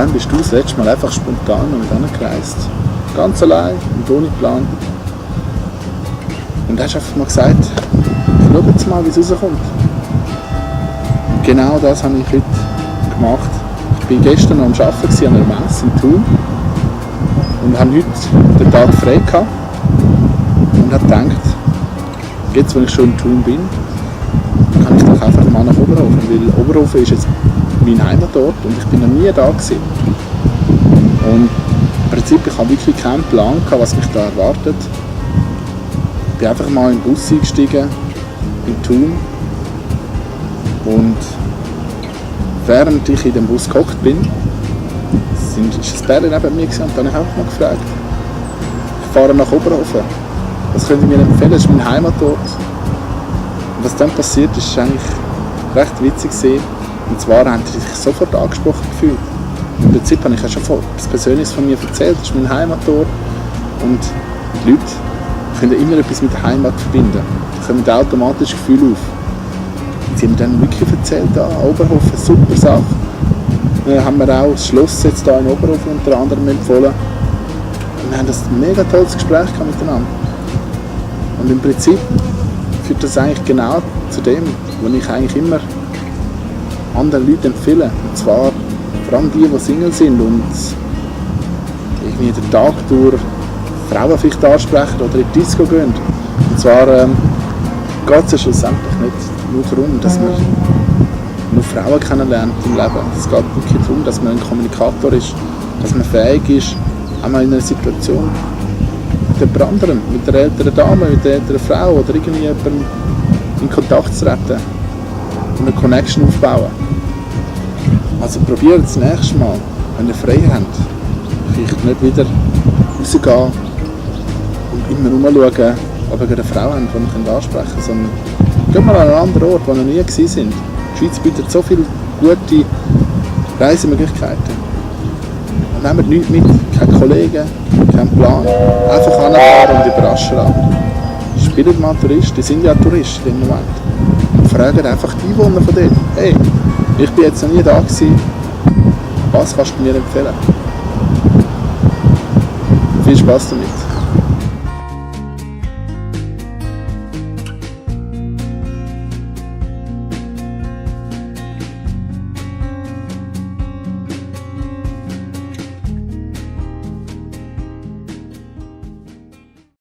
Wann bist du das letzte Mal einfach spontan mit angereist? Ganz allein und ohne Plan. Und hast einfach mal gesagt, schau jetzt mal, wie es rauskommt. Und genau das habe ich heute gemacht. Ich war gestern noch am Arbeiten an einer Messe in Thun und habe heute den Tag frei gehabt und habe gedacht, jetzt, wo ich schon in Thun bin, kann ich doch einfach mal nach Oberhofen, weil Oberhofen ist jetzt mein Heimatort und ich bin noch nie da gewesen. Und im Prinzip, ich habe wirklich keinen Plan gehabt, was mich da erwartet. Ich bin einfach mal in den Bus eingestiegen, in Thun, und während ich in dem Bus gehockt bin, ist ein Pärchen neben mir und dann habe ich auch mal gefragt, ich fahre nach Oberhofen, was könnt ihr mir empfehlen, das ist mein Heimatort. Und was dann passiert ist, eigentlich recht witzig gewesen. Und zwar haben sie sich sofort angesprochen gefühlt. Im Prinzip habe ich ja schon etwas Persönliches von mir erzählt, das ist mein Heimatort. Und die Leute können immer etwas mit der Heimat verbinden. Da kommen automatisch Gefühle auf. Und sie haben mir dann wirklich erzählt, Oberhofen, super Sache. Dann haben wir auch das Schloss jetzt hier in Oberhofen unter anderem empfohlen. Und wir haben ein mega tolles Gespräch miteinander. Und im Prinzip führt das eigentlich genau zu dem, was ich eigentlich immer anderen Leuten empfehle. Und zwar vor allem die Single sind und irgendwie den Tag durch Frauen vielleicht ansprechen oder in die Disco gehen. Und zwar geht es ja schlussendlich nicht nur darum, dass man nur Frauen kennenlernt im Leben. Es geht wirklich darum, dass man ein Kommunikator ist, dass man fähig ist, einmal in einer Situation mit jemand anderem, mit der älteren Dame, mit der älteren Frau oder irgendwie jemandem in Kontakt zu treten und eine Connection aufbauen. Also probiert das nächste Mal, wenn ihr frei habt, vielleicht nicht wieder rausgehen und immer rumschauen, ob ihr eine Frau habt, die ihr ansprechen könnt, sondern geht mal an einen anderen Ort, wo ihr nie gewesen sind. Die Schweiz bietet so viele gute Reisemöglichkeiten. Und nehmt nichts mit, keine Kollegen, keinen Plan, einfach anfahren und überraschen lassen. Spielt mal Touristen, die sind ja Touristen im Moment. Und fragt einfach die Einwohner von dort, hey, ich bin jetzt noch nie da gewesen, was kannst du mir empfehlen? Viel Spaß damit!